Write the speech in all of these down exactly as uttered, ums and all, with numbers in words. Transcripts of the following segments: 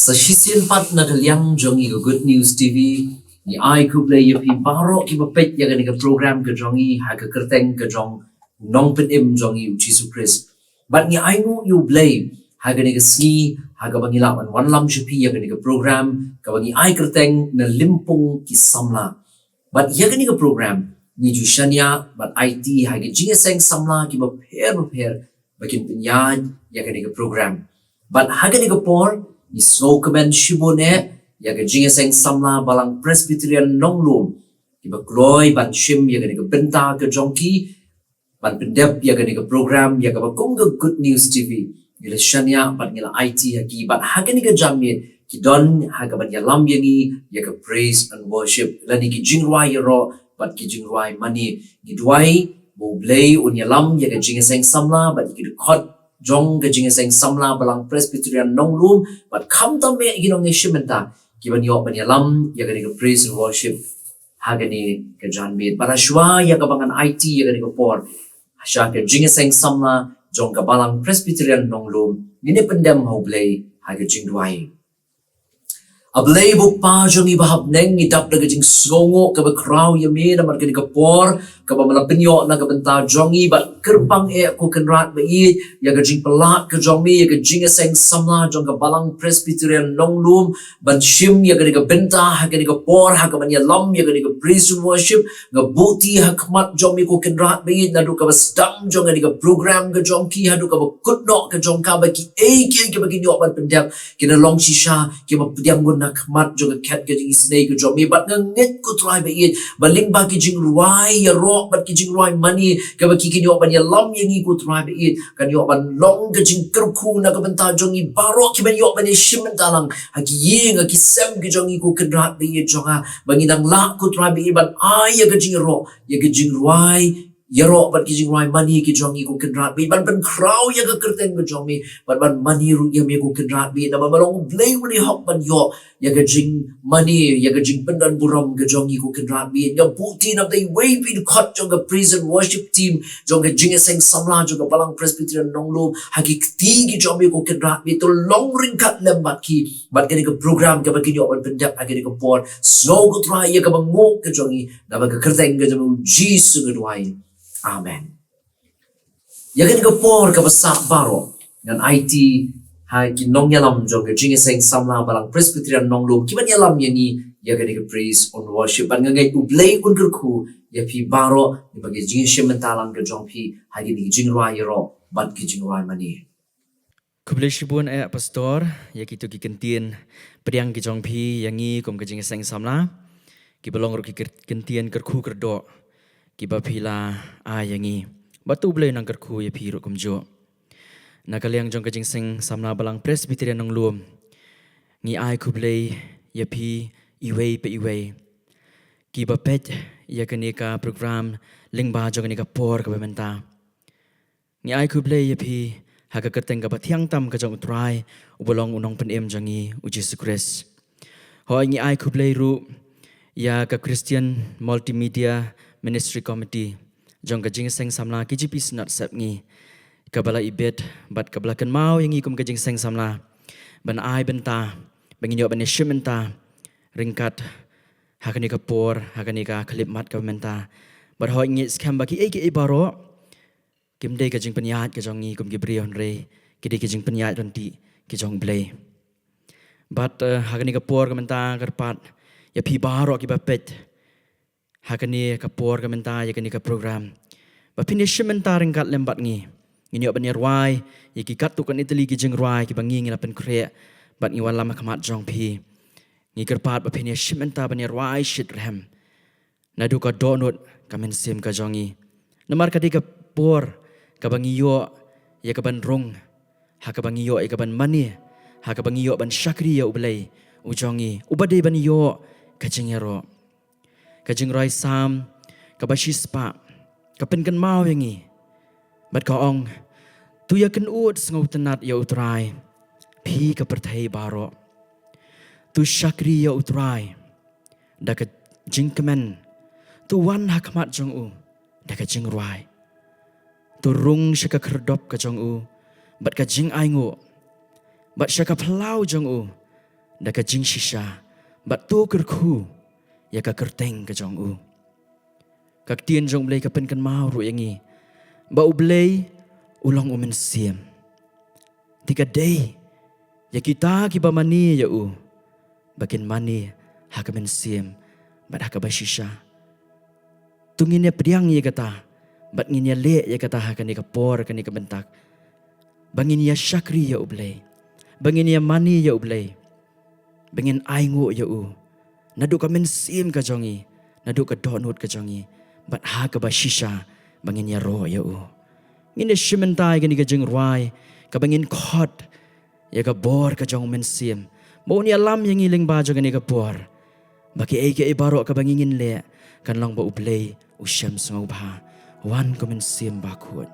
Sa shisien pat na ka liang jong ngi ka Good News T V, ngi ai khublei ïa phi baroh kiba peit ïa kane ka program ka jong ngi ha ka kyrteng ka jong u Nongpynim jong ngi u Jisu Khrist. Bad ngi ai nguh ïa u Blei ha kane ka sngi ha kaba ngi lah ban wanlam sha phi ïa kane ka program kaba ngi ai kyrteng Na Limpung ki Samla. Bad ïa kane ka program ngi ju shaniah bad aiti ha ki jingïaseng samla kiba pher bapher ba kin pynïaid ïa kane ka program. Bad ha kane ka por ngi sngewkmen shibun eh ïa ka jingïaseng samla Balang Presbyterian Nonglum kiba kloi ban shim ïa kane ka bynta ka jong ki ban pyndep ïa kane ka program ïa kaba kum ka Good News T V ngi la shaniah bad ngi la aiti ha ki. Bad ha kane ka janmiet ki don ha kaban ïalam ïa ngi ïa ka praise and worship lane ki jingrwai ïaroh bad ki jingrwai mane. Ngi duwai ba u Blei un ïalam ïa ka jingïaseng samla bad ïa ki dkhot jong ka jingïaseng samla Balang Presbyterian Nonglum bad khamtam eh ki nongïashim bynta kiban ïoh ban ïalam ïa kane ka praise and worship ha kane ka janmiet. Bad shuwa ïa kaba ngan aiti ïa kane ka por sha ka jingïaseng samla jong ka Balang Presbyterian Nonglum, ngin ïa pyndem ha u Blei ha ka jingduwai. A Blei ba u Kpa jong ngi ba ha bneng, ngi dap da ka jingsngewnguh kaba khraw ïa me namar kane ka por kaba me la pynïoh na ka bynta jong ngi. Bad kyrpang eh ko Kynrad ba ïeit ïa ka jingpynlait ka jong me ïa ka jingïaseng samla jong ka Balang Presbyterian Nonglum ban shim ïa kane ka bynta ha kane ka por ha kaban ïalam ïa kane ka praise and worship. Nga buhti ha khmat jong me ko Kynrad ba ïeit naduh kaba sdang jong kane ka program ka jong ki haduh kaba kut noh ka jong ka, ba kiei kiei kiba kin ïoh ban pyndep kin long shisha kiba pdiang gun na khmat jong ka khet ka jingisynei ka jong me. Bad nga ngeit ko Trai ba ïeit ba lyngba ki jingrwai ïaroh bad ki jingrwai mane kaba ki kin ïoh ban ïalam ïa ngi ko Trai ba ïeit kan ïoh ban long ka jingkyrkhu na ka bynta jong ngi baroh kiban ïoh ban ïashim bynta lang ha ki ïing ha ki sem ki jong ngi ko Kynrad ba ïeit jong nga. Ba ngi nang lah ko Trai ba ïeit ban ai ïa ka jingïaroh ïa ka jingrwai ïaroh bad ki jingrwai mane ki jong ngi ko Kynrad ba ïeit ban pynkhraw ïa ka kyrteng ka jong me bad ban mane ruh ïa me ko Kynrad ba ïeit namar me long u Blei u dei hok ban ïoh ïa ka jingmane ïa ka jingpyndonburom ka jong ngi ko Kynrad ba ïeit. Nga buhti na bynta iwei pa i dkhot jong ka praise and worship team jong ka jingïaseng samla jong ka Balang Presbyterian Nonglum ha ki kti ki jong me ko Kynrad ba ïeit, to long ryngkat lem bad ki bad kane ka program kaba kin ïoh ban pyndep ha kane ka por. Sngew ko Trai ïa kaba nguh ka jong ngi namar ka kyrteng ka jong u Jisu nga duwai. Amen. Ïa kane ka por kaba sah baroh ngan aiti ha ki nongïalam jong ka jingïaseng samla Balang Presbyterian Nonglum kiban ïalam ïa ngi ïa kane ka praise and worship. Bad nga ngeit u Blei un kyrkhu ïa phi baroh ïa ba ka jingïashim bynta lang ka jong phi ha kine ki jingrwai ïaroh bad ki jingrwai mane. Khublei shibun eh Pastor ïa kito ki kyntien pdiang ki jong phi ïa ngi kum ka jingïaseng samla kiba long ruh ki kyr-, kyntien kyrkhu kyrdoh kiba phi la ai ïa ngi. Bad to u Blei un nang kyrkhu ïa phi ruh kumjuh. Na ka liang jong ka jingïaseng samla Balang Presbyterian Nonglum ngi ai khublei ïa phi iwei pa iwei kiba peit ïa kane ka program lyngba jong kane ka por kaba mynta. Ngi ai khublei ïa phi ha ka kyrteng kaba thiang tam ka jong u Trai uba long u Nongpynim jong ngi u Jisu Khrist. Hooid ngi ai khublei ruh ïa ka Christian Multimedia Ministry Committee jong ka jingïaseng samla K J P Synod Sepngi kaba la ibit bad kaba la kynmaw ïa ngi kum ka jingïaseng samla ban ai bynta ba ngin ïoh ban ïashim bynta ryngkat ha kane ka por ha kane ka khyllipmat kaba mynta. Bad hooid ngi skhem ba kiei kiei baroh kim dei ka jingpynïaid ka jong ngi kum ki briew hynrei ki dei ka jingpynïaid ryntih ka jong u Blei. Bad eh, ha kane ka por ka mynta kyrpad ïa phi baroh kiba peit ha kane ka por ka mynta ïa kane ka program ba phin ïashim bynta ryngkat lem bad ngi. Ngin ïoh ban ïarwai ïa ki katto katne tylli ki jingrwai kiba ngi ngi la pynkhreh bad ngi wanlam ha khmat jong phi. Ngi kyrpad ba phin ïashim bynta ban ïarwai shitrhem naduh ka dohnud ka mynsiem ka jong ngi. Namar ka dei ka por kaba ngi ïoh ïa kaban rung, ha kaba ngi ïoh ïa kaban mane, ha kaba ngi ïoh ban shakri ïa u Blei u jong ngi uba dei ban ïoh ka jingïaroh. Ka jingrwai Salm kaba shispah ka pynkynmaw ïa ngi bad ka ong, to ïakynnoh sngewtynnad ïa u Trai phi ka pyrthei baroh. To shakri ïa u Trai da ka jingkmen, to wan ha khmat jong u da ka jingrwai. To rung sha ka khyrdop ka jong u bad ka jingainguh, bad sha ka phyllaw jong u da ka jingshisha, bad to kyrkhu ïa ka kyrteng ka jong u. Ka ktien jong U Blei ka pynkynmaw ruh ïa ngi ba U Blei u long u mynsiem. Te ka dei ïa kita kiba mane ïa u ba kin mane ha ka mynsiem bad ha kaba shisha. To ngin ïa pdiang ïa kata bad ngin ïa leh ïa kata ha kane ka por, kane ka bynta, ba ngin ïa shakri ïa U Blei, ba ngin ïa mane ïa U Blei, ba ngin ainguh ïa u naduh ka mynsiem ka jong ngi, naduh ka dohnud ka jong ngi, bad ha kaba shisha ba ngin ïaroh ïa u. Ngin ïa shim bynta ïa kane ka jingrwai kaba ngin khot ïa ka bor ka jong u Mynsiem ba un ïalam ïa ngi lyngba jong kane ka por, ba kiei kiei baroh kaba ngi ngin leh kan long ba U Blei u shem sngewbha. Wan ko Mynsiem Bakhuid.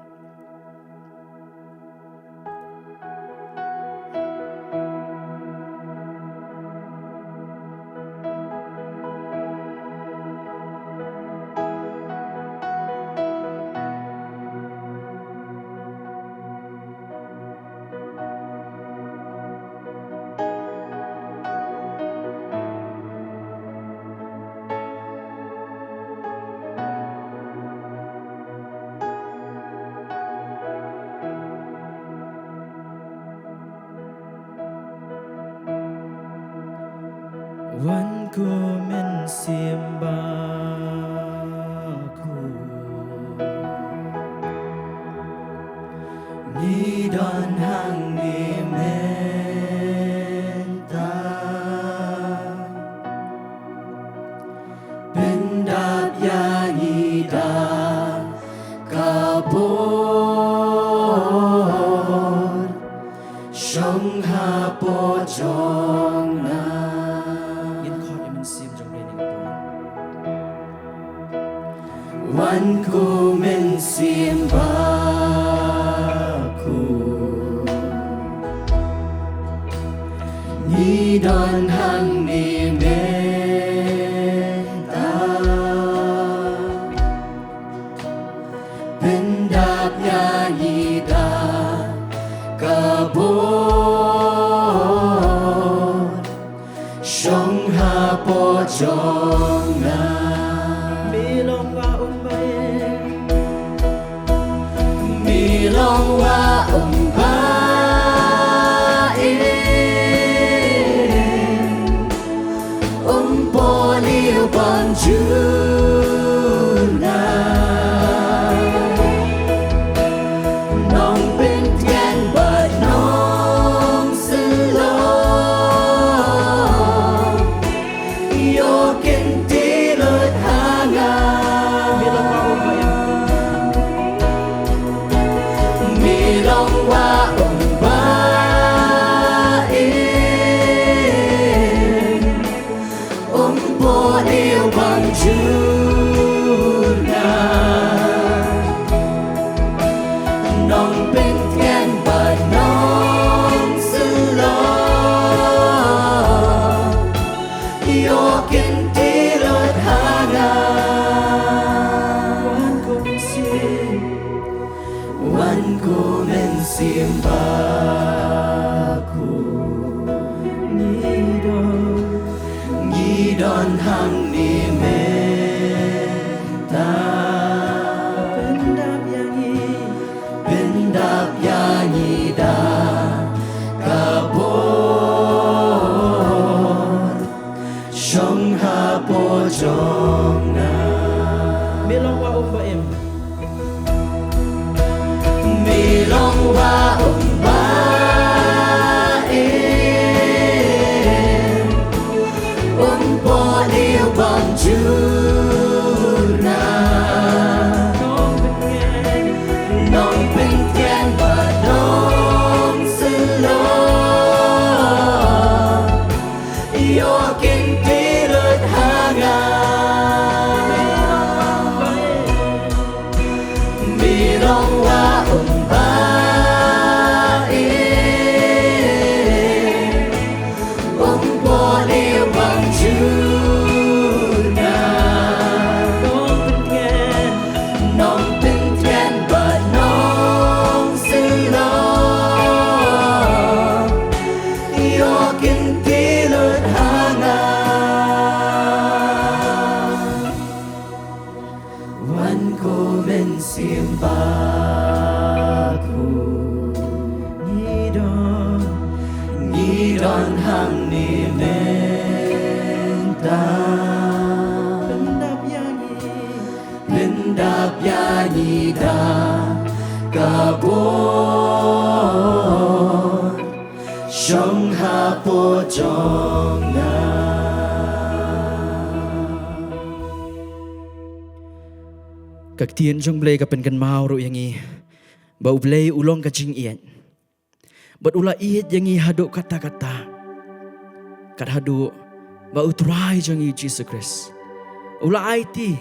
Wan ko Mynsiem Bakhuid, ngi don hangne mynta. Pyndap ïa ngi da ka bor, shong hapoh jong nga. Ngin khot ïa u Mynsiem jong U Blei ha kane ka por. Wan ko Mynsiem Bakhuid, ngi don hangne mynta. Pyndap ïa ngi da ka bor, shong hapoh jong nga. Mi long wa um ba im. Mi long wa um ba im. Um poi liu bam jur nga. Nongpyntngen bad nongsynshar, ïoh kynti lut ha nga. Mi long wa um ba im. Um poi liu bam jur nga. Nongpyntngen bad nongsynshar, ïoh kynti lut ha nga. Wan ko Mynsiem, wan ko Mynsiem Bakhuid, ngi don, ngi don hangne mynta. Pyndap ïa ngi, pyndap ïa ngi da ka bor, shong hapoh jong nga. Mi long wa um ba im. Mi long wa um ba im. Um poi liu bam jur nga. Nongpyntngen bad nongsynshar, ïoh kynti lut ha nga. Sim bakhuid ngi don, ngi don hangne mynta. Pyndap ïa ngi, pyndap ïa ngi da ka bor, shong hapoh jong nga. Ka ktien jong U Blei ka pynkynmaw ruh ïa ngi ba U Blei u long ka jingïeit. Bad u la ïeit ïa ngi haduh katta katta. Kat haduh ba U Trai jong ngi Jisu Khrist u la aiti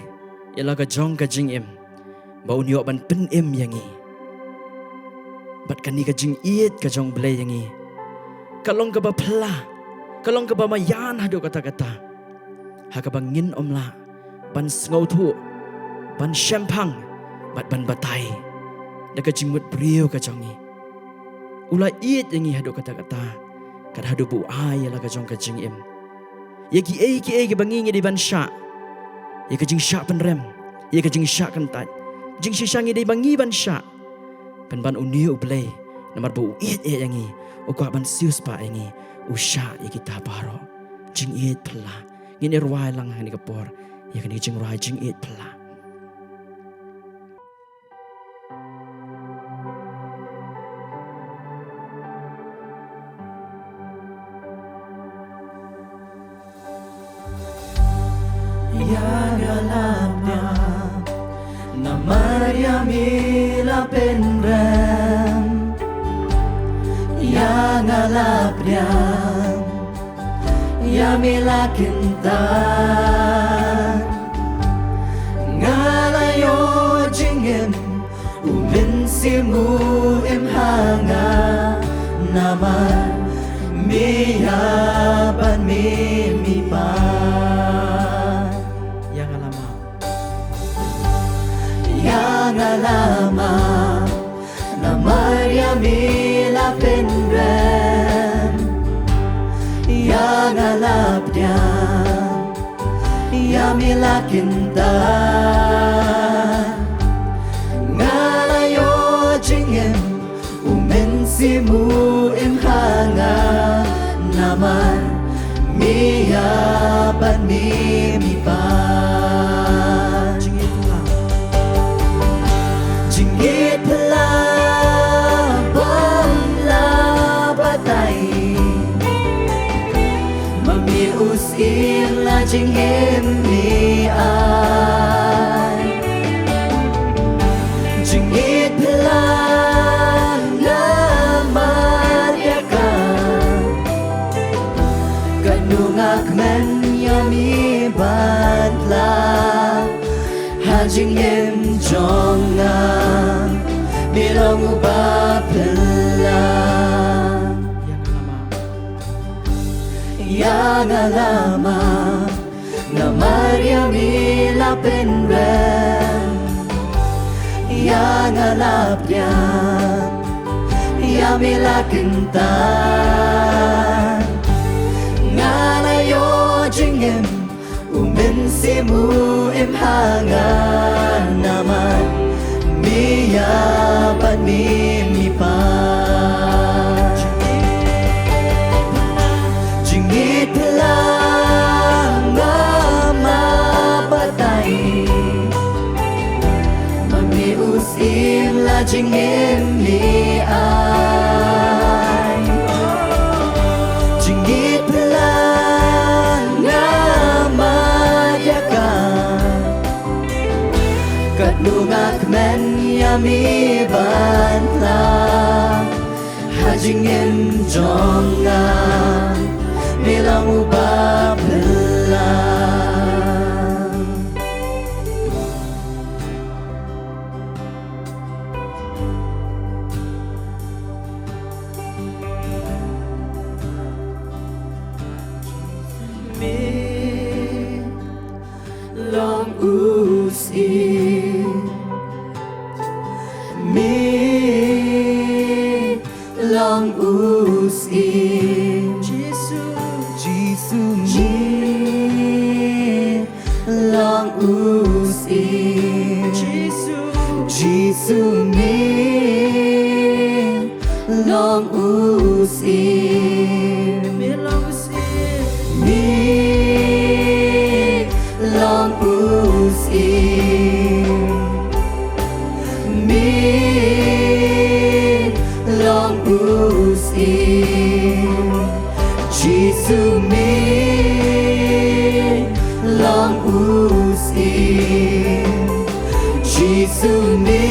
ïa la ka jong ka jingim ba un ïoh ban pynim ïa ngi. Bad kane ka jingïeit ka jong U Blei ïa ngi ka long kaba phylla, ka long kaba maïan haduh katta katta. Ha kaba ngin ym lah ban sngewthuh, ban shemphang, bad ban batai da ka jingmut briew ka jong ngi. U la ïeit ïa ngi haduh katta katta, kat haduh ba u ai ïa la ka jong ka jingim. Ïa kiei kiei kiba ngi ngi dei ban shah, ïa ka jingshah pynrem, ïa ka jingshah kyntait, jingshisha ngi dei ba ngi ban shah. Pynban une U Blei, namar ba u ïeit ïa ngi, u kwah ban siewspah ïa ngi, u shah ïa kita baroh. Jingïeit phylla. Ngin ïa rwai lang ha kane ka por ïa kane ka jingrwai jingïeit phylla. Ïa nga la pdiang namar ïa me la pynrem. Ïa nga la pdiang, ïa me la kyntait. Nga la ïoh jingim, u Mynsiem u im ha nga, namar me ïa bad me mi pat. Ïa nga la map, ïa nga la map, namar ïa me la pynrem. Ïa nga la pdiang, ïa me la kyntait. Nga la ïoh jingim, u Mynsiem u im ha nga, namar me ïa bad me mi pat. Jingïeit phylla, jingïeit phylla bym la batai. Ma me u Syiem la jingim me ai. Jingïeit phylla nga mad ïa ka. Katno nga kmen ïa me ban tla. Ha jingim jong nga me long uba phylla. Ïa nga la map, namar ïa me la pynrem. Ïa nga la pdiang, ïa me la kyntait. Nga la ïoh jingim, u Mynsiem u im ha nga, namar me ïa bad me mi pat. Jingïeit phylla nga map batai. Ma me u Syiem la jingim me ai. Jingïeit phylla nga mad ïa ka. Katno nga kmen ïa me ban tla. Ha jingim jong nga me long uba phylla. Me long u Syiem. Me long u Syiem. Jisu, Jisu, me long u Syiem. Jisu, Jisu me long u syiem. Me long u syiem. Me long u syiem. Me long u syiem. Jisu me long u syiem. Jisu me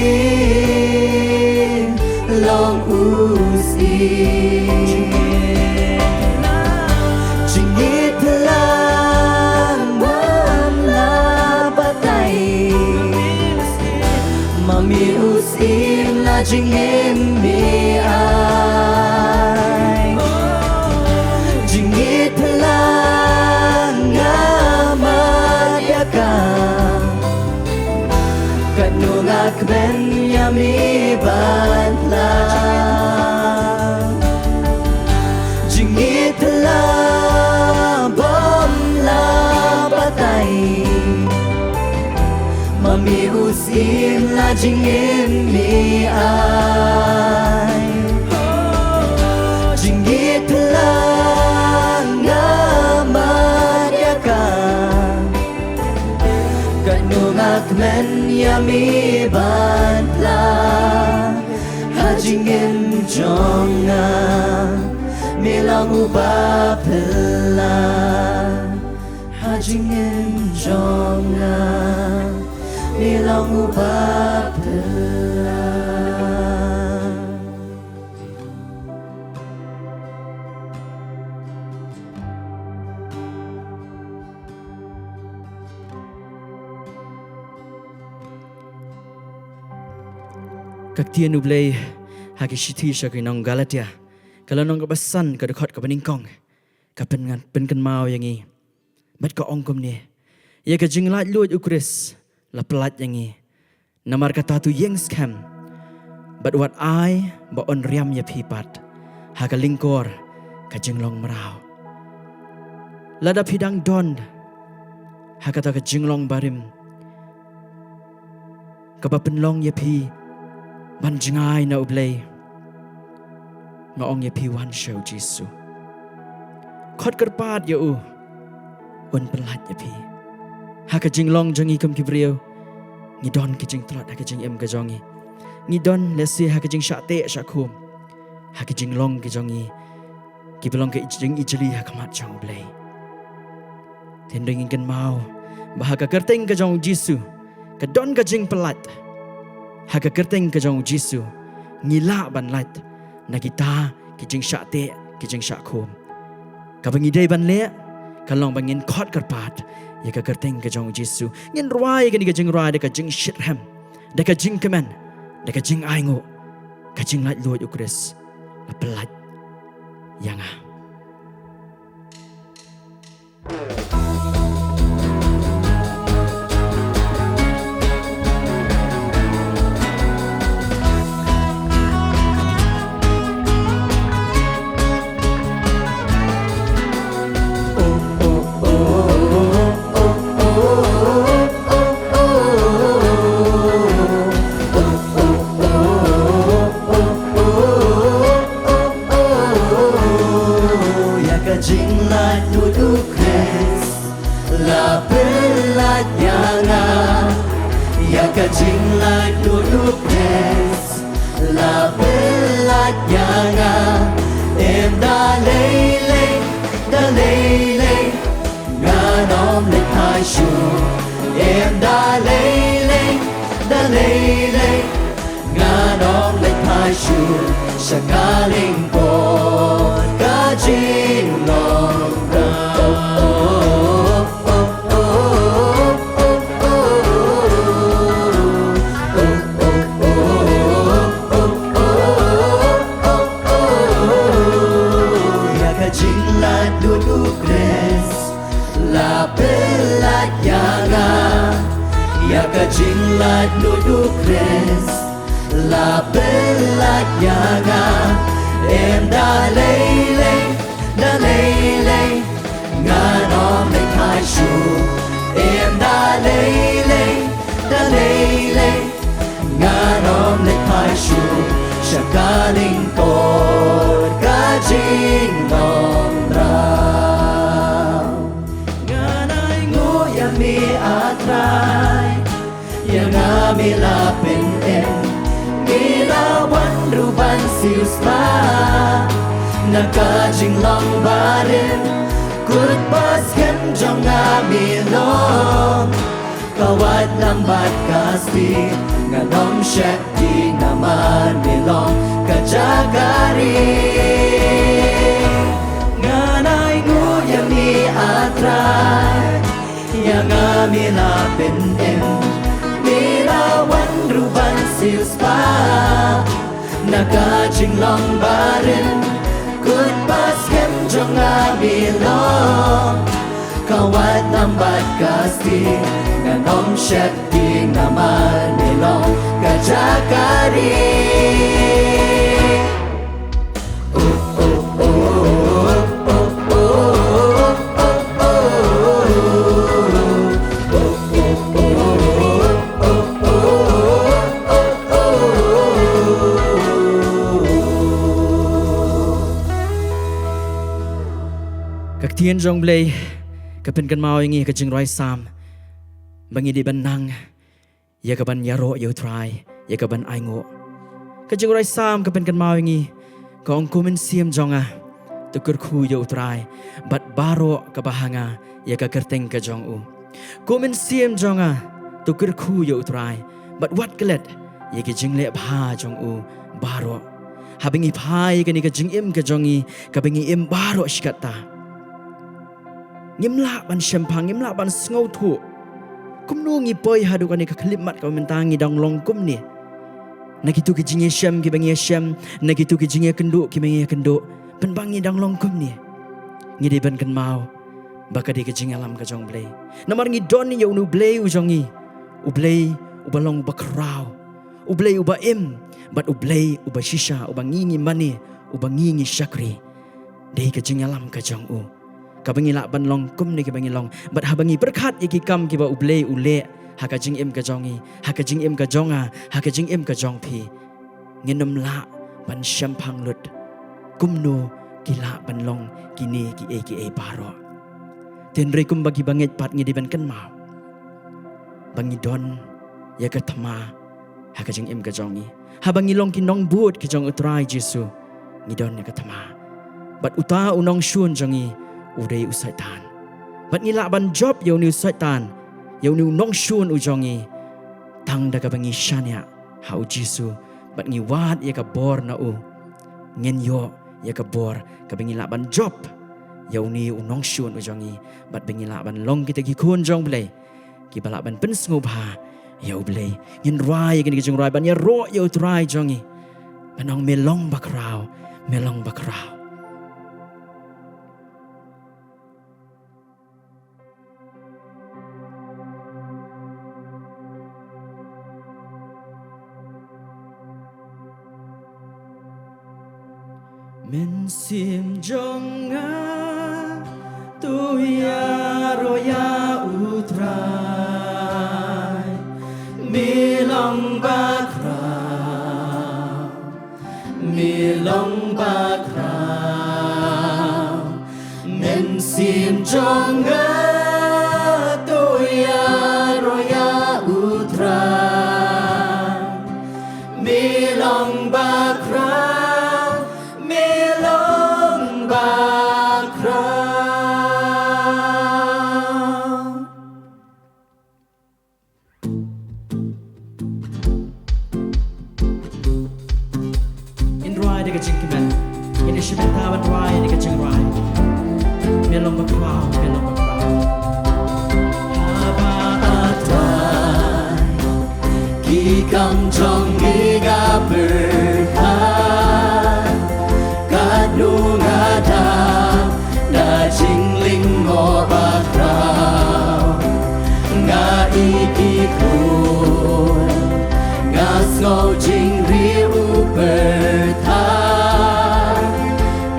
long u syiem. Jingïeit lang bym la batai. Ma me u syiem la jingim me ai. Jingïeit lang nga mad ïa ka. Katno nga kmen ïa me ban pla. Jingïeit lang bym la batai. Ma me u syiem la jingim me ai. Jingïeit lang nga mad ïa ka. Katno nga kmen ïa me ban pla. Ha jingim jong nga me long uba pla. Ha jingim jong nga me long uba pla. Ka ktien U Blei ha ki shithi sha ki nong Galatia, ka lynnong kaba san, ka dkhot kaba nyngkong, ka pyn-, pynkynmaw ïa ngi bad ka ong kumne: Ïa ka jinglaitluid U Khrist la pyllait ïa ngi. Namar kata to ïeng skhem bad wat ai ba un riam ïa phi pat ha ka lyngkor ka jinglong mraw. Lada phi dang don ha kata ka jinglong barim kaba pynlong ïa phi ban jngai na U Blei, nga ong ïa phi, wan sha U Jisu. Khot kyrpad ïa u, un pyllait ïa phi. Ha ka jinglong jong ngi kum ki briew, ngi don ki jingtlot ha ka jingim ka jong ngi. Ngi don lehse ha ka jingshah teh shah khum ha ka jinglong ka jong ngi, kiba long ka jingijli ha khmat jong U Blei. Hynrei ngin kynmaw ba ha ka kyrteng ka jong U Jisu ka don ka jingpyllait. Ha ka kyrteng ka jong U Jisu ngi lah ban lait na kita ki jingshah teh, ki jingshah khum. Kaba ngi dei ban leh ka long ba ngin khot kyrpad ïa ka kyrteng ka jong U Jisu. Ngin rwai ïa kane ka jingrwai da ka jingshitrhem, da ka jingkmen, da ka jingainguh: Ka jinglaitluid U Khrist la pyllait ïa nga. Ïa ka jinglaitluid U Khrist la pyllait ïa nga. Ïa ka jinglaitluid U Khrist la pyllait ïa nga. Em da lei lei, da lei lei, ngan ym leit phai shuh. Em da lei lei, da lei lei, ngan ym leit phai shuh sha ka lyngkor ka jinglong mraw. Ïa ka jinglaitluid U Khrist la pyllait ïa nga. Ïa ka jinglaitluid U Khrist la pyllait ïa nga. Em da lei lei, da lei lei, ngan ym leit phai shuh. Em da lei lei, da lei lei, nga Sha ka lyngkor ka jinglong raw. Ngan ainguh ïa me, A Trai, ïa nga me la pynim, me la wan ruh ban siewspah. Na ka jinglong barim, kut bad skhem jong nga me long. Ka watlam bad ka stieh, ngan ym sheptieng namar me long ka jaka rieh. Ngan ainguh ïa me, A Trai, ïa nga me la pynim, me la wan ruh ban siewspah. Na ka jinglong barim, kut bad skhem jong nga me long. Ka watlam bad ka stieh, ngan ym sheptieng namar me long ka jaka rieh. Ka ktien jong U Blei ka pynkynmaw ïa ngi ha ka jingrwai Salm ba ngi dei ban nang ïa ka ban ïaroh ïa U Trai, ïa ka ban ainguh. Ka jingrwai Salm ka pynkynmaw ïa ngi, ka ong, Ko Mynsiem jong nga, to kyrkhu ïa U Trai, bad baroh kaba ha nga ïa ka kyrteng ka jong u. Ko Mynsiem jong nga, to kyrkhu ïa U Trai, bad wat klet ïa ki jingleh bha jong u baroh. Haba ngi phai ïa kane ka jingim ka jong ngi, kaba ngi im baroh shi katta, ngim lah ban shemphang, ngim lah ban sngewthuh kumno ngi poi haduh kane ka khyllipmat kaba mynta ngi dang long kumne. Na kito ki jingïashem kiba ngi ïashem, na kito ki jingïakynduh kiba ngi ïakynduh, pynban ngi dang long kumne. Ngi dei ban kynmaw ba ka dei ka jingïalam ka jong U Blei. Namar ngi don ïa une U Blei u jong ngi, U Blei uba long uba khraw, U Blei uba im, bad U Blei uba shisha, uba ngi ngi mane, uba ngi ngi shakri. Dei ka jingïalam ka jong u kaba ngi lah ban long kumne kiba ngi long. Bad haba ngi pyrkhat ïa ki kam kiba U Blei u leh ha ka jingim ka jong ngi, ha ka jingim ka jong nga, ha ka jingim ka jong phi, ngin ym lah ban shemphang lut kumno ki lah ban long kine kiei kiei baroh. Te hynrei kumba kiba ngeit pat ngi dei ban kynmaw ba ngi don ïa ka thma ha ka jingim ka jong ngi. Haba ngi long ki nongbud ki jong U Trai Jisu, ngi don ïa ka thma. Bad uta u nongshun jong ngi u dei u Soitan. Bad ngi lah ban jop ïa une u Soitan, ïa une u nongshun u jong ngi, tang da kaba ngi shaniah ha U Jisu bad ngi wad ïa ka bor na u. Ngin ïoh ïa ka bor kaba ngi lah ban jop ïa une u nongshun u jong ngi, bad ba ngi lah ban long kita ki khun jong U Blei kiba lah ban pynsngewbha ïa U Blei. Ngin rwai ïa kane ka jingrwai ban ïaroh ïa U Trai jong ngi, ban ong, Me long bakhraw, me long bakhraw. Mynsiem jong nga, to ïaroh ïa U Trai. Me long bakhraw, me long bakhraw. Mynsiem jong nga, to ïaroh ïa U Trai. Me long bakhraw, me long bakhraw. Ngin rwai da ka jingkmen. Ngin ïa shim bynta ban rwai da ka jingrwai. Me long bakhraw, me long bakhraw. Haba nga rwai ki kam jong me nga pyrkhat, katno nga dap na jinglyngngoh bakhraw. Nga ïeit khun, nga sngew jingrieh u pyrthat.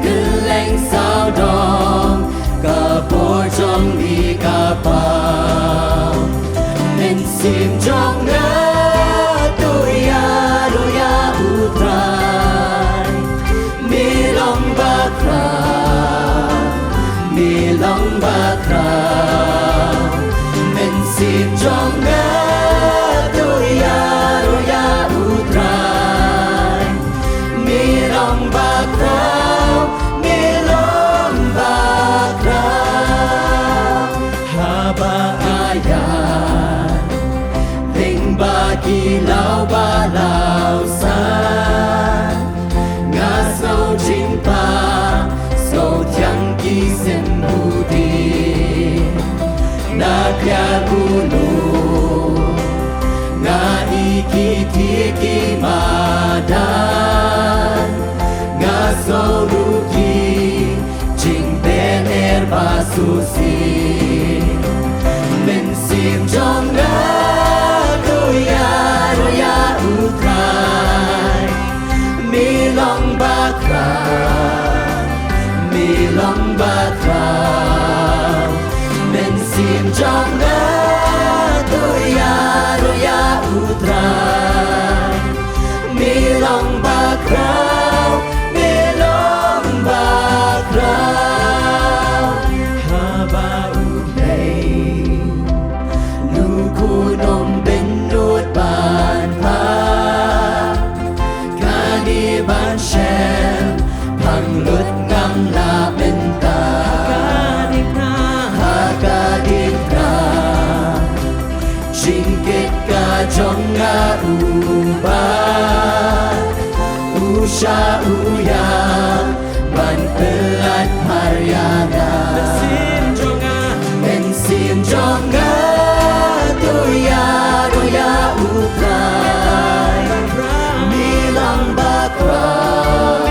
Kylleng sawdong ka bor jong me ka paw. Mynsiem jong nga, to ïaroh ïa U Trai. Mynsiem jong nga to ïaroh ïa U Trai. Me long bakhraw, me long bakhraw. Haba ïa lyngba ki law ba law san, nga sngew jingpang, sngew thiang ki symboh. Na khlieh u lum nga i ki thied ki madan, nga sngew ruh ki jingpyneh ba shisien. Mynsiem jong nga to ïaroh ïa U Trai. Me long bakhraw, me long bakhraw. Mynsiem jong nga to ïaroh ïa U Trai. Me long bakhraw, me long bakhraw. Haba U Blei, u khun um bynnud ban phah, kane ban shem pang lut ngam lah mynta. Ha ka diengphna jingkit ka jong nga uba u shah u ïa ban pyllait mar ïa nga. Mynsiem jong nga, mynsiem jong nga to ïaroh ïa U Trai. Me long bakhraw,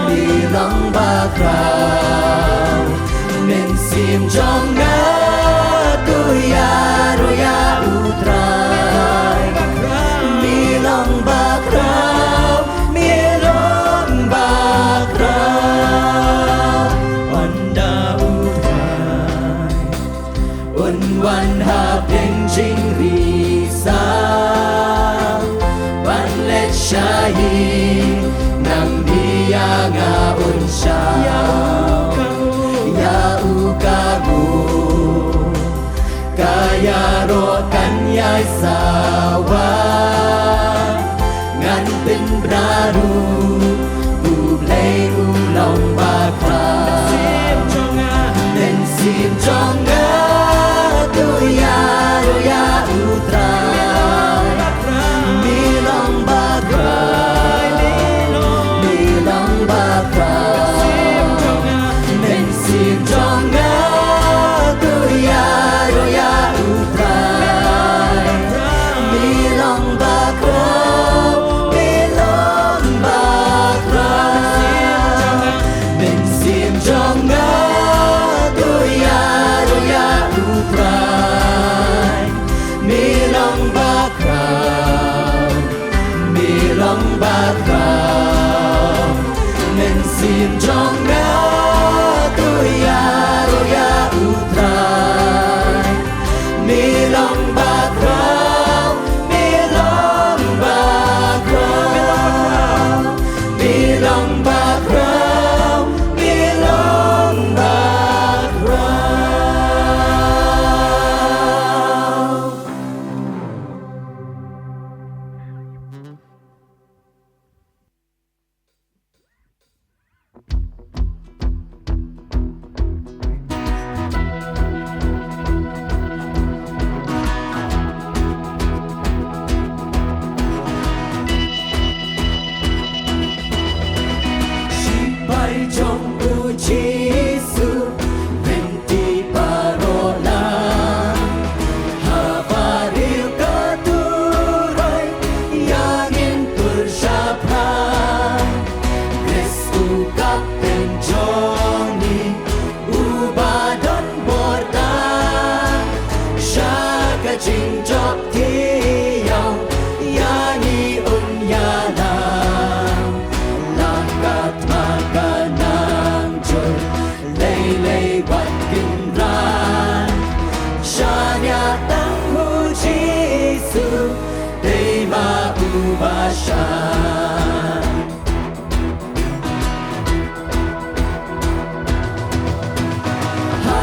me long bakhraw. Mynsiem jong nga to ïaroh ïa U Trai. Me long bakhraw, me long bakhraw. Ynda U Trai un wan ha pdeng jingri sa ban leit shaei, nangne ïa nga un shah ïa u ka nguh. Ka ïaroh kan ïai sawa, ngan pynbna ruh U Blei u long bakhraw. Mynsiem jong nga to ïaroh ïa U Trai. Me long bakhraw, me long bakhraw. Mynsiem jong nga to ïaroh ïa U Trai. Me long bakhraw, me long bakhraw. Mynsiem jong nga to ïaroh ïa U Trai. Me long bakhraw, me long bakhraw. Mynsiem jong nga to ïaroh ïa U Trai. Me long bakhraw, me long bakhraw. Me long bakhraw, me long bakhraw. Shipai jong U Jisu, lynti baroh lang. Haba riew ka turoi, ïa ngin pyrshah phai. Khrist u Kapten jong ngi, uba don bor tam. Sha ka jingjop thiaw, ïa ngi un ïalam. La ka thma ka nang jur, lei lei wat kynran. Shaniah tang U Jisu, dei ma u ba shah. Ha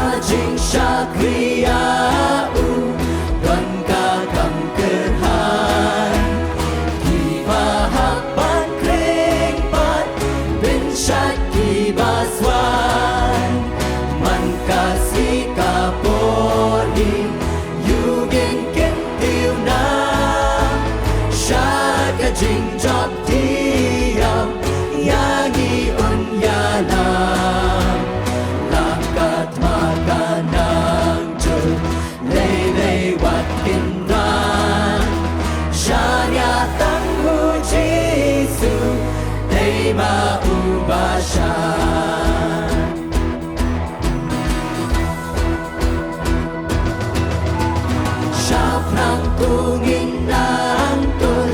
Jingjop diaw ïa ngi un ïalam, la ka thma ka nang jur, lei lei wat Kynrad. Shaniah tang u Jisu, dei ma u ba shai. Shaphrang u ngin nang tur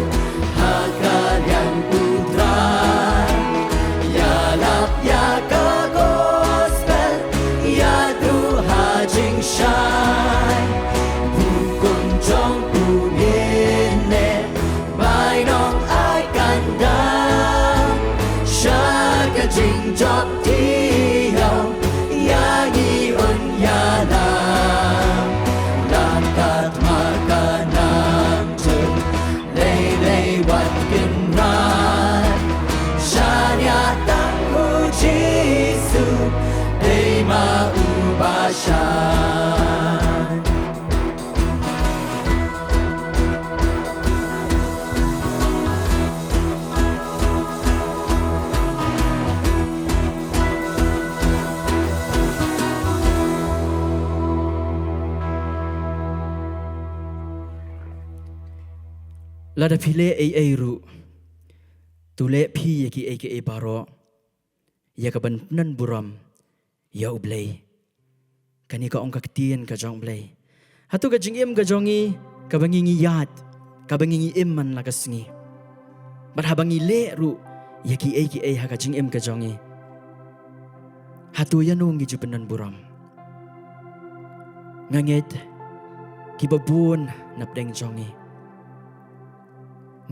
ha ka liang u Trai, ïalap ïa ka gospel, ïadei ha jingshai. Bukum jong u ngin leh, bainong ai kan dang, sha ka jingjop diaw ïa ngi un ïalam, la ka thma ka nang jur, lei lei wat Kynrad. Shaniah tang u Jisu, dei ma u ba shai. Lada phi leh ei ei ruh, to leh phi ïa kiei kiei baroh ïa ka ban pynburom ïa U Blei. Kane ka ong ka ktien ka jong U Blei. Hato ka jingim ka jong ngi, kaba ngi ngi ïaid, kaba ngi ngi im man la ka sngi, bad haba ngi leh ruh ïa kiei kiei ha ka jingim ka jong ngi, hato ïano ngi ju pynburom? Nga ngeit kiba bun na pdeng jong ngi,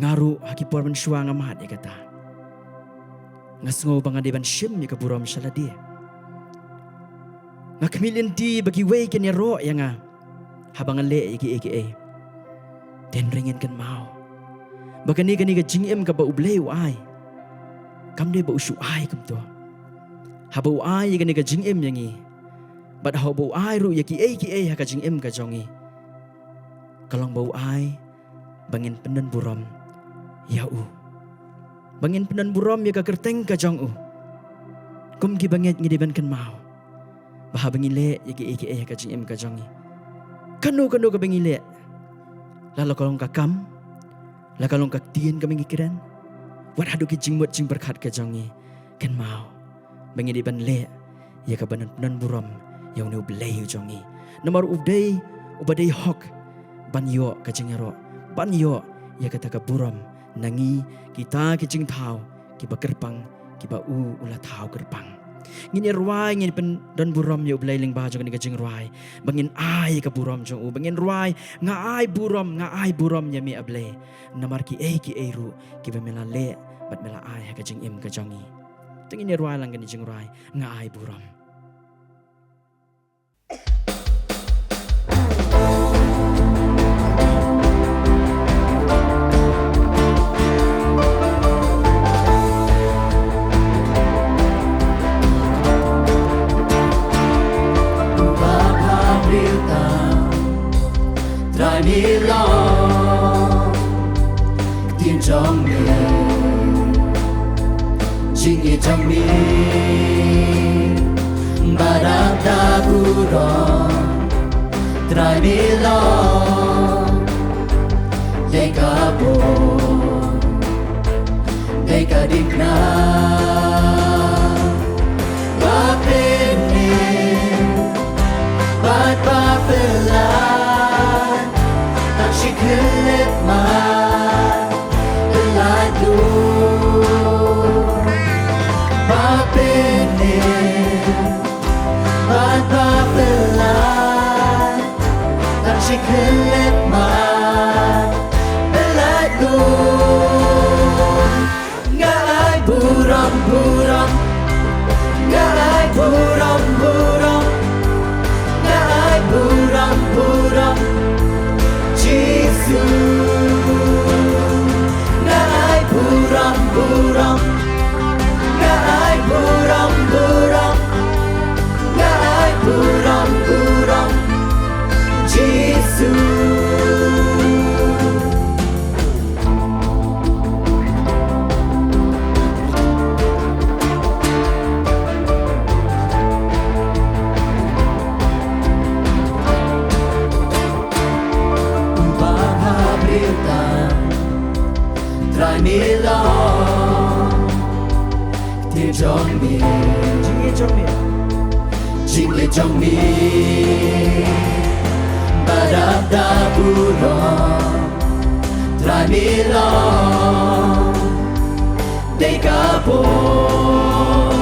nga ruh ha ki por mynshuwa nga mad ïa kata. Nga sngew ba nga dei ban shim ïa ka burom sha lade. Nga khmih lynti ba kiwei kin ïaroh ïa nga haba nga leh ïa kiei kiei. Hynrei ngin kynmaw ba kane, kane ka jingim kaba U Blei u ai, kam dei ba u shu ai kumto. Haba u ai ïa kane ka jingim ïa ngi, bad haba u ai ruh ïa kiei kiei ha ka jingim ka jong ngi, ka long ba u ai ba ngin pynburom ïa u, ba ngin pynburom ïa ka kyrteng ka jong u. Kum kiba ngeit, ngi dei ban kynmaw ba haba ngi leh ïa kiei kiei ha ka jingim ka jong ngi, kano kano kaba ngi leh, la la ka long ka kam, la ka long ka ktien kaba ngi kren, wat haduh ki jingmut jingpyrkhat ka jong ngi, kynmaw ba ngi dei ban leh ïa ka ban pynburom ïa une U Blei u jong ngi. Namar u dei uba dei hok ban ïoh ka jingïaroh, ban ïoh ïa kata ka burom na ngi, kita ki jingthaw kiba kyrpang, kiba u u la thaw kyrpang. Ngin ïa rwai, ngin pynburom ïa U Blei lyngba jong kane ka jingrwai, ba ngin ai ka burom jong u, ba ngin rwai: Nga ai burom, nga ai burom ïa me, A Blei, namar kiei kiei ruh kiba me la leh bad me la ai ha ka jingim ka jong ngi. Te ngin ïa rwai lang kane ka jingrwai, Nga ai burom. Trai me long ktien jong me, jingïeit jong me, ba dang da burom. Trai me long dei ka bor, dei ka diengphna, ba pynim bad ba pyllait, tang shi khyllipmat pyllait lut. Ba pynim bad ba pyllait, tang shi khyllipmat pyllait lut. Nga ai burom, burom. Nga ai burom, burom. Nga ai burom, burom, Jisu. Nga ai burom, burom. Nga ai burom, burom. Nga ai burom, burom, Jisu. Jingïeit jong me. Jingïeit jong me ba dap da burom. Trai me long dei ka bor,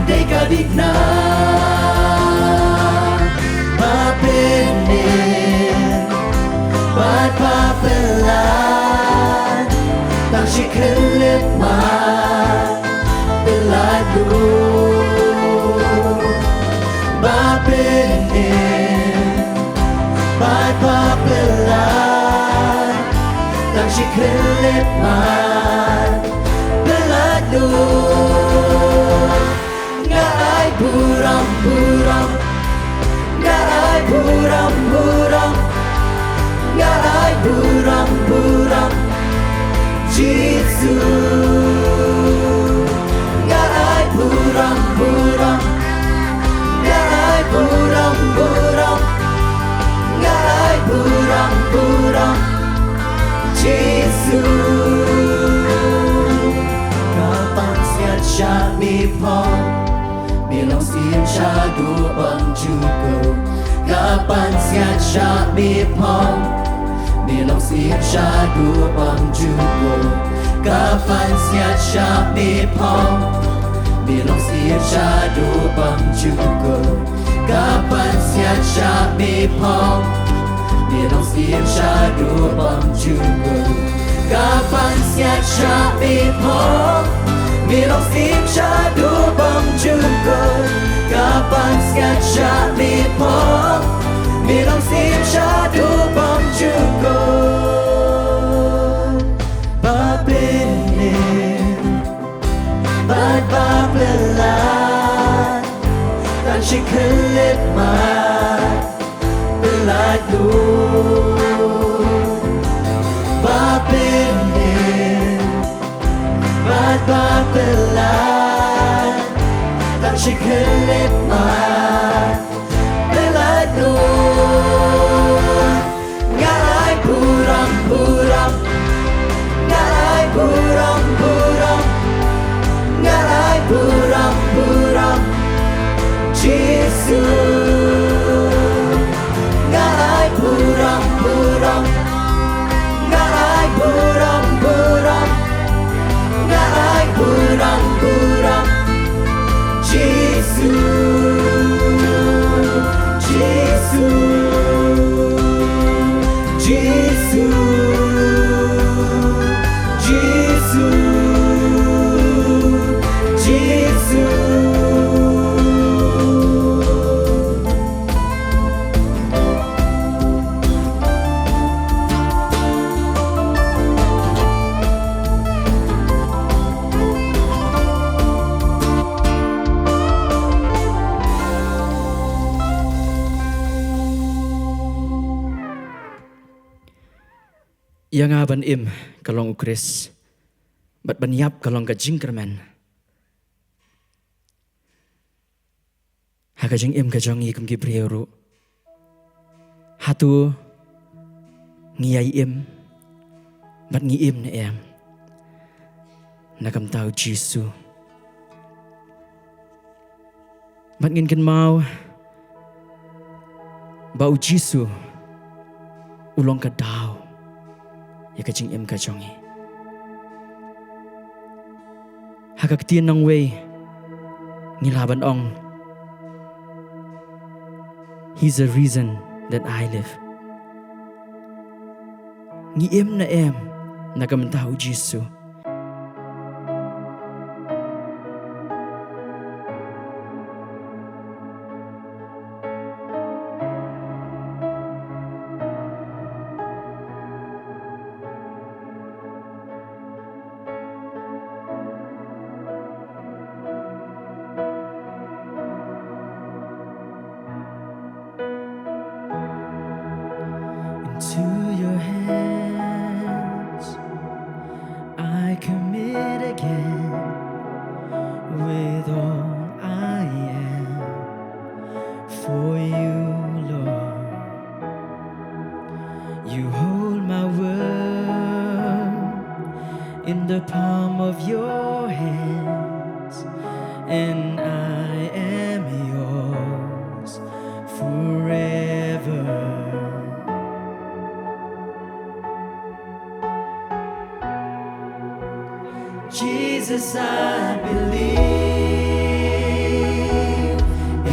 dei ka dikna ba pynïeng bad ba pynlait. Tang shi khyllipmat pynlait lut ba pynïeng bad ba pynlait. Tang shi khyllipmat pynlait lut. Nga ai burom, burom. Nga ai burom, burom. Nga ai burom, burom. Jisu. Nga ai burom, burom. Nga ai burom, burom. Nga ai burom, burom. Jisu. Ka pansngiat sha me phong. Me long syiem shaduh bymjukut. Ka pansngiat sha me phong. Me long syiem shaduh bymjukut. Ka pansngiat sha me phong. Me long syiem shaduh bymjukut. Ka pansngiat sha me phong. Me long syiem shaduh bymjukut. Ka pansngiat sha me phong. Me long syiem shaduh bymjukut. Ka pansngiat sha me phong. Me long syiem shaduh bymjukut. Ba pynïeng bad ba pynlait. Tang shi khyllipmat pynlait lut ba pynïeng bad ba pynlait. Tang shi khyllipmat pynlait lut. Nga ai burom, burom. Nga ai burom, burom. Nga ai burom, burom. Jisu. Nga ai burom, burom. Nga ai burom, burom. Nga ai burom, burom. Jisu, Jisu, Jisu, Jisu, Jisu. Ïa nga ban im ka long u Khrist, bad ban ïap ka long ka jingkyrmen. Ha ka jingim ka jong ngi kum ki briew ruh, hato ngi ïai im bad ngi im ne em na ka bynta u Jisu? Bad ngin kynmaw ba u Jisu u long ka daw ïa ka jingim ka jong ngi. Ha ka ktien nongwei ngi lah ban ong, He's the reason that I live. Ngi im ne em na ka bynta u Jisu? Into your hands I commit again, with all I am for you, Lord. You hold my world in the palm of your hands. And I am yours forever. Jesus, I believe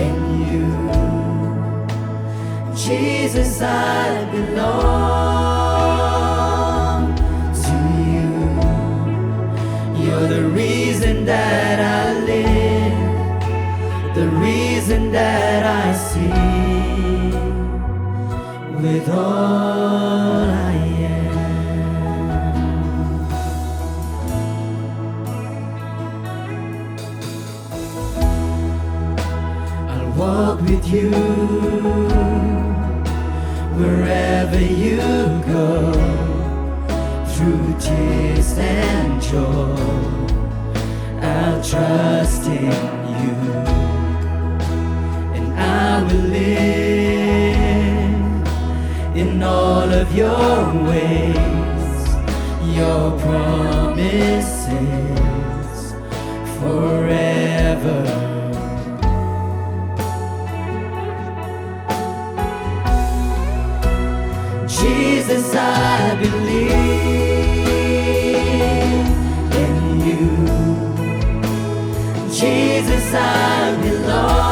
in you. Jesus, I belong to you. You're the reason that I live, the reason that I see with all I am. I'll walk with you wherever you go, through tears and joy. I'll trust in you, and I will live in all of your ways, your promises forever. Jesus, I believe in you. Jesus, I belong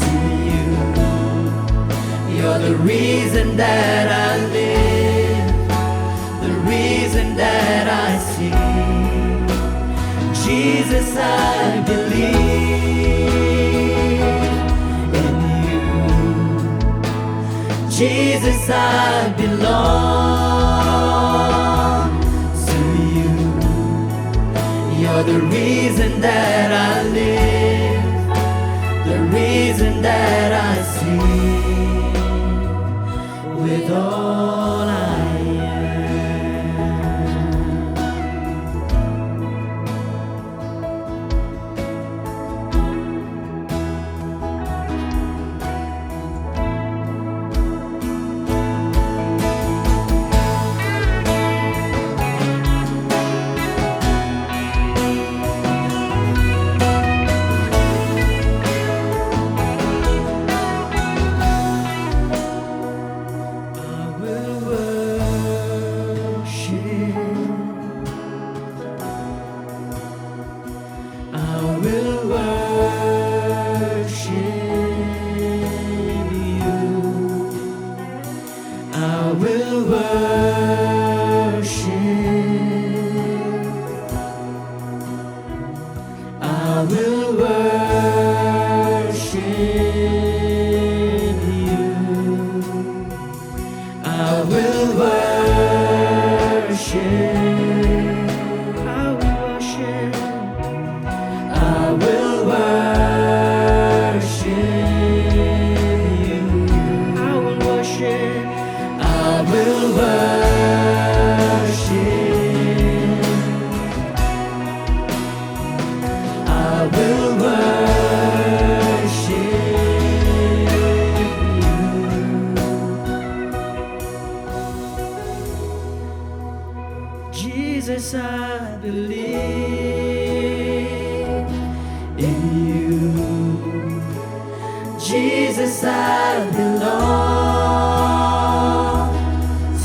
to you. You're the reason that I live, the reason that I see. Jesus, I believe in you. Jesus, I belong to you. You're the reason that I live, the reason that I see with all I am. I will worship. I will worship you. I will worship. I will worship you. I will worship. I will worship. I will worship you. I will worship. I will worship. I will worship you. Jesus, I believe in you. Jesus, I belong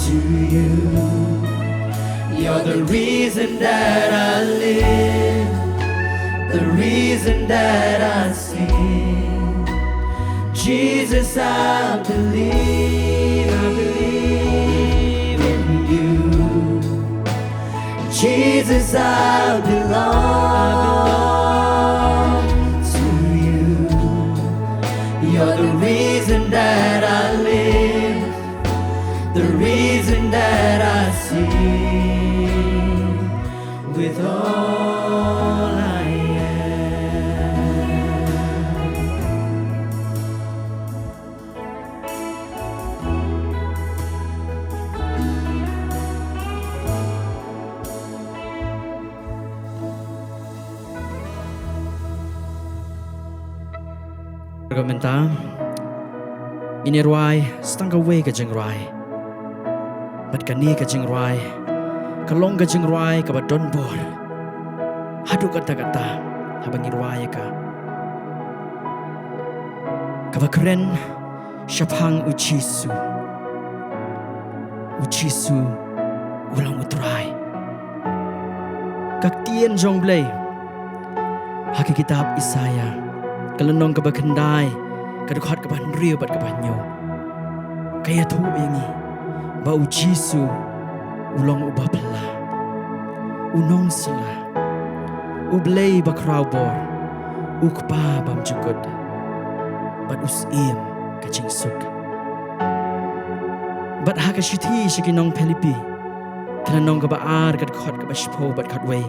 to you. You're the reason that I live, the reason that I sing. Jesus, I believe, I believe in you. Jesus, I belong to you. You're the reason that I live, the reason that I see with all I am. Ka mynta ngin ïa rwai sa tang kawei ka jingrwai. Bad kane ka jingrwai ka long ka jingrwai kaba don bor. Haduh katta katta haba ngi rwai ïa ka. Kaba kren shaphang U Jisu. U Jisu u long U Trai. Ka ktien jong U Blei ha ka kitab Isaïah, ka lynnong kaba khyndai, ka dkhot kaba hynriew bad kaba hynñiew, ka ïathuh ïa ngi ba U Jisu u long uba phylla, u nongsynshar, U Blei bakhraw bor, U Kpa bymjukut, bad U Syiem ka jingsuk. Bad ha ka shithi sha ki nong Philippi, ka lynnong kaba ar, ka dkhot kaba shiphew bad khatwei,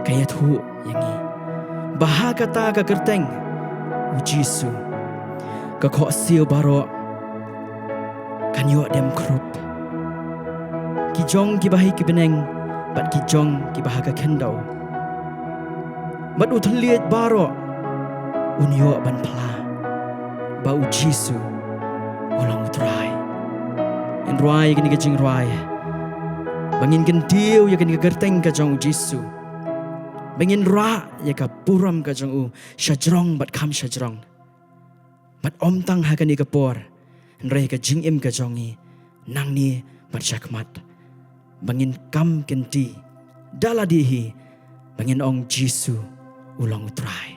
ka ïathuh ïa ngi ba ha kata ka kyrteng U Jisu, ka khohsiew baroh kan ïoh dem khrup, ki jong kiba ha ki bneng bad ki jong kiba ha ka khyndew. Bad u thylliej baroh un ïoh ban phylla ba U Jisu u long U Trai. Ngin rwai ïa kane ka jingrwai ba ngin kyntiew ïa kane ka kyrteng ka jong U Jisu, ba ngin rah ïa ka burom ka jong u shajrong bad kham shajrong, bad ym tang ha kane ka por, hynrei ka jingim ka jong ngi nangne bad shakhmat, ba ngin kam kynti da lade hi, ba ngin ong Jisu u long U Trai.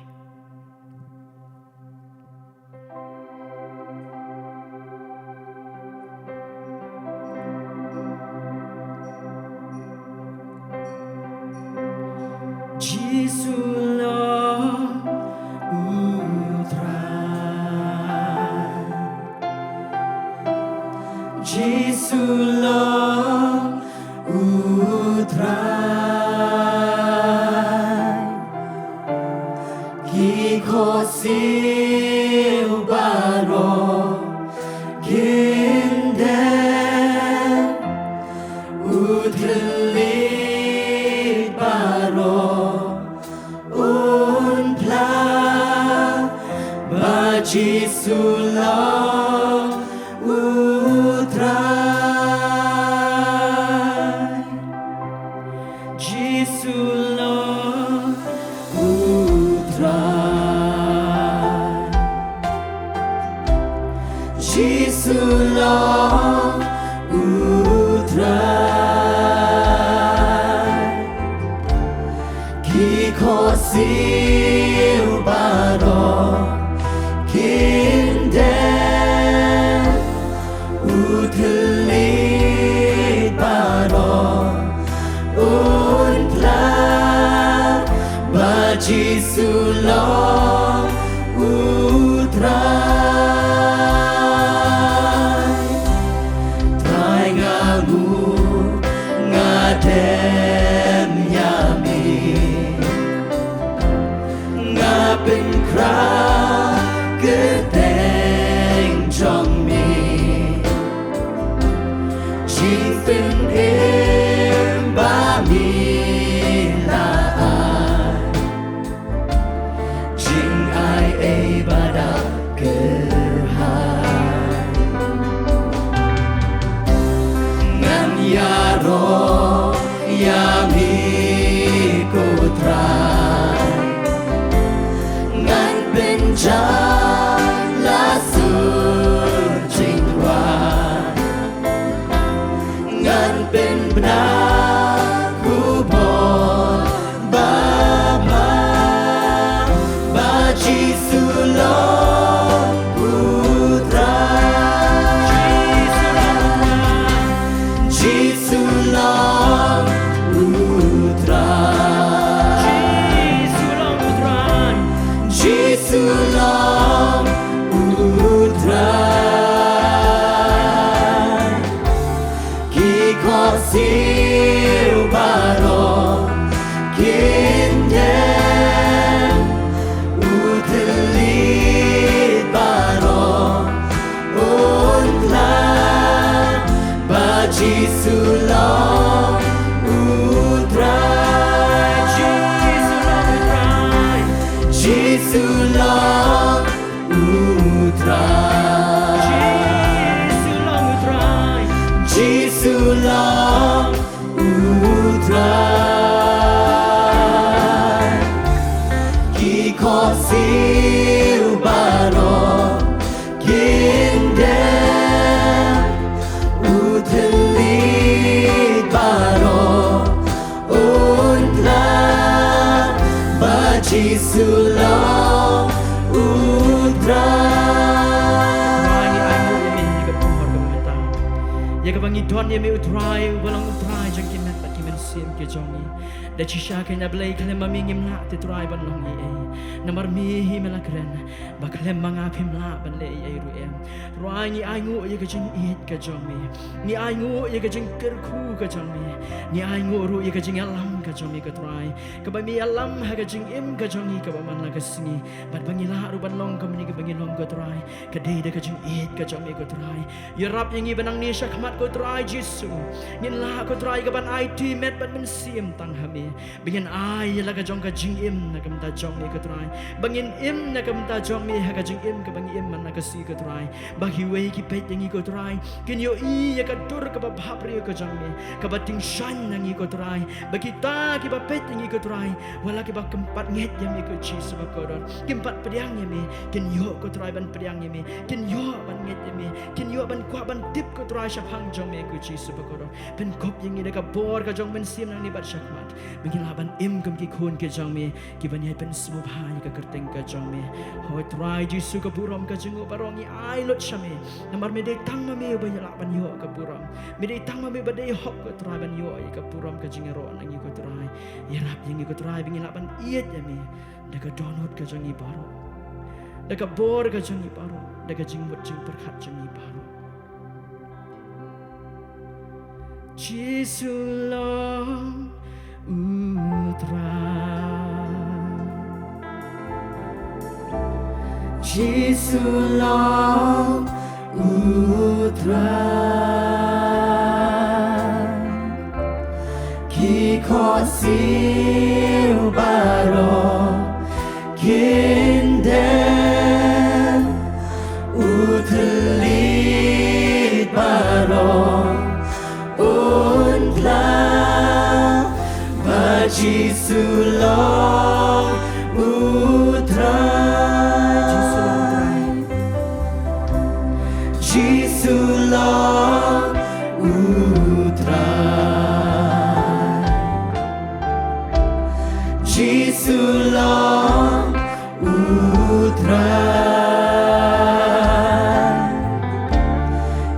Jisu long U Trai. Jisu long U Trai. Ki khohsiew baroh kin dem, u thylliej baroh un phylla, ba Jisu long U Trai. Jisu long U Trai. Jisu long U Trai. Ki khohsiew baroh kin dem, u thylliej baroh un phylla, ba Jisu long U Trai. Trai nga nguh, nga dem ïa me, nga pynkhraw kyrteng jong me. Jingpynim ba me la ai, jingai ei ba da kyrhai. Ngan ïaroh ïa me ko Trai, ngan pynjah la sur jingduwai, ngan pynbna khubor babha, ba Jisu long U Trai. Jisu long U Trai. Jisu long U Trai. Jisu long U Trai. Ki khohsiew baroh kin dem, u thylliej baroh un phylla, ba Jisu long U Trai. Jisu long U Trai. Jisu long U Trai. Jisu long U Trai. Jisu long U Trai. Sulong u Trai. Trai, ngi ainguh ïa me ha kane ka por kaba mynta. Ïa kaba ngi don ïa me u Trai, uba long u Trai jong ki met bad ki mynsiem ki jong ngi. Da shisha keiñ, A Blei, khlem ma me ngim lah te, Trai, ban long ei ei. Namar me hi me la kren ba khlem ma nga phim lah ban leh ei ei ruh em. Trai, ngi ainguh ïa ka jingïeit ka jong me. Ngi ainguh ïa ka jingkyrkhu ka jong me. Ngi ainguh ruh ïa ka jingïalam ka jong me, ko Trai, kaba me ïalam ha ka jingim ka jong ngi kaba man la ka sngi. Bad ba ngi lah ruh ban long kumne kaba ngi long, ko Trai, ka dei da ka jingïeit ka jong me, ko Trai. Ïarap ïa ngi ba nangne shakhmat, ko Trai Jisu, ngin lah, ko Trai, ka ban aiti met bad mynsiem tang ha me. Ba ngin ai ïa la ka jong ka jingim na ka bynta jong me, ko Trai. Ba ngin im na ka bynta jong me ha ka jingim kaba ngi im man la ka sngi, ko Trai. Ba kiwei ki peit ïa ngi, ko Trai, kin ïohi ïa ka dur kaba bhabriew ka jong me, kaba tyngshaiñ na ngi, ko Trai. Ba kita kiba peit ïa ngi, ko Trai, wat la kiba khlem pat ngeit ïa me, ko Jisu bakordor, khlem pat pdiang ïa me, kin ïoh, ko Trai, ban pdiang ïa me, kin ïoh ban ngeit ïa me, kin ïoh ban kwah ban tip, ko Trai, shaphang jong me, ko Jisu bakordor. Pynkup ïa ngi da ka bor ka jong u Mynsiem nangne bad shakhmat, ba ngin lah ban im kum ki khun ki jong me, ki ban ïai pynsngewbha ïa ka kyrteng ka jong me. Hooid Trai Jisu, ka burom ka jong u baroh ngi ai lut sha me. Namar me dei tang ma me uba ïa lah ban ïoh ka burom. Me dei tang ma me uba dei hok, ko Trai, ban ïoh ïa ka burom, ka jingïaroh na ngi, ko Trai. Ïarap ïa ngi, ko Trai, ba ngin lah ban ïeit ïa me da ka dohnud ka jong ngi baroh, da ka bor ka jong ngi baroh, da ka jingmut jingpyrkhat jong ngi baroh. Jisu long u Trai. Jisu long u Trai. Ki khohsiew baroh kin dem, u thylliej baroh un kla, ba Jisu long u Trai. Jisu long u Trai. Jisu long u Trai.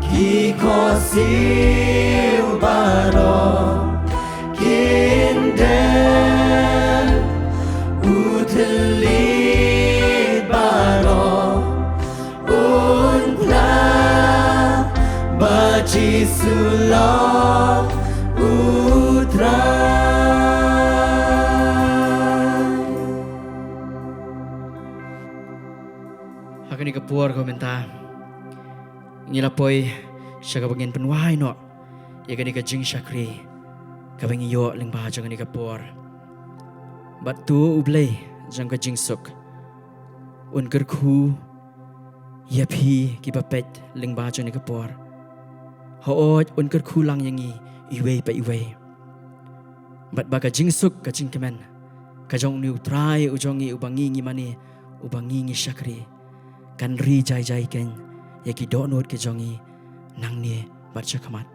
Ki khohsiew baroh kin dem, u thylliej baroh un kla, ba Jisu long u Trai. Ha kane ka por kaba mynta, ngi la poi sha kaba ngin pynwai noh ïa kane ka jingshakri kaba ngi ïoh lyngba jong kane ka por. Bad to U Blei jong ka jingsuk un kyrkhu ïa phi kiba peit lyngba jong kane ka por. Hooid, un kyrkhu lang ïa ngi iwei pa iwei. Bad ba ka jingsuk, ka jingkmen ka jong une U Trai u jong ngi, uba ngi ngi mane, uba ngi ngi shakri, kan ri jai jai keiñ ïa ki dohnud ki jong ngi nangne bad shakhmat.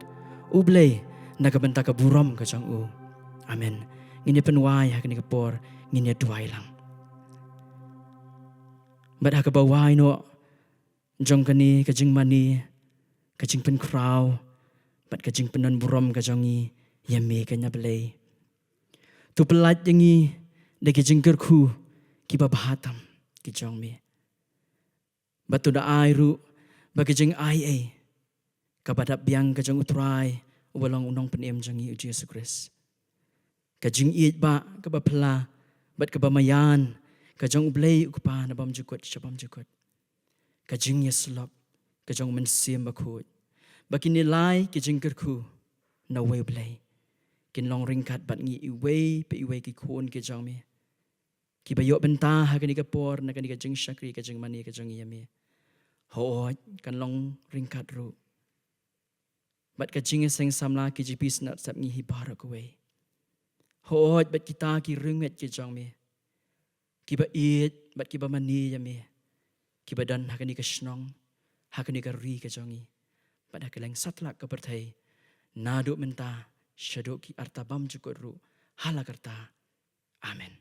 U Blei, na ka bynta ka burom ka jong u. Amen. Ngin ïa pynwai ha kane ka por, ngin ïa duwai lang. Bad ha kaba wai noh jong kane ka jingmane, ka jingpynkhraw bad ka jingpyndonburom ka jong ngi ïa me keiñ, A Blei, to pyllait ïa ngi da ki jingkyrkhu kiba bha tam ki jong me. Bad to da ai ruh ba ka jingai ei kaba dap biang ka jong U Trai, uba long U Nongpynim jong ngi, U Jisu Khrist, ka jingïeit bah kaba phylla bad kaba maïan ka jong U Blei U Kpa nabym jukut shabym jukut, ka jingïasyllok ka jong U Mynsiem Bakhuid, ba kine lai ki jingkyrkhu na uwei U Blei kin long ryngkat bad ngi iwei pa iwei ki khun ki jong me, kiba ïoh bynta ha kane ka por na kane ka jingshakri, ka jingmane ka jong ngi ïa me. Hooid, kan long ryngkat ruh bad ka jingïaseng samla, K J P Synod Sep Ngi Hi baroh kawei. Hooid, bad kita ki riewngeit ki jong me, kiba ïeit bad kiba mane ïa me, kiba don ha kane ka shnong, ha kane ka ri ka jong ngi, bad ha kylleng satlak ka pyrthei, naduh mynta shaduh ki arta bymjukut ruh, ha la karta. Amen.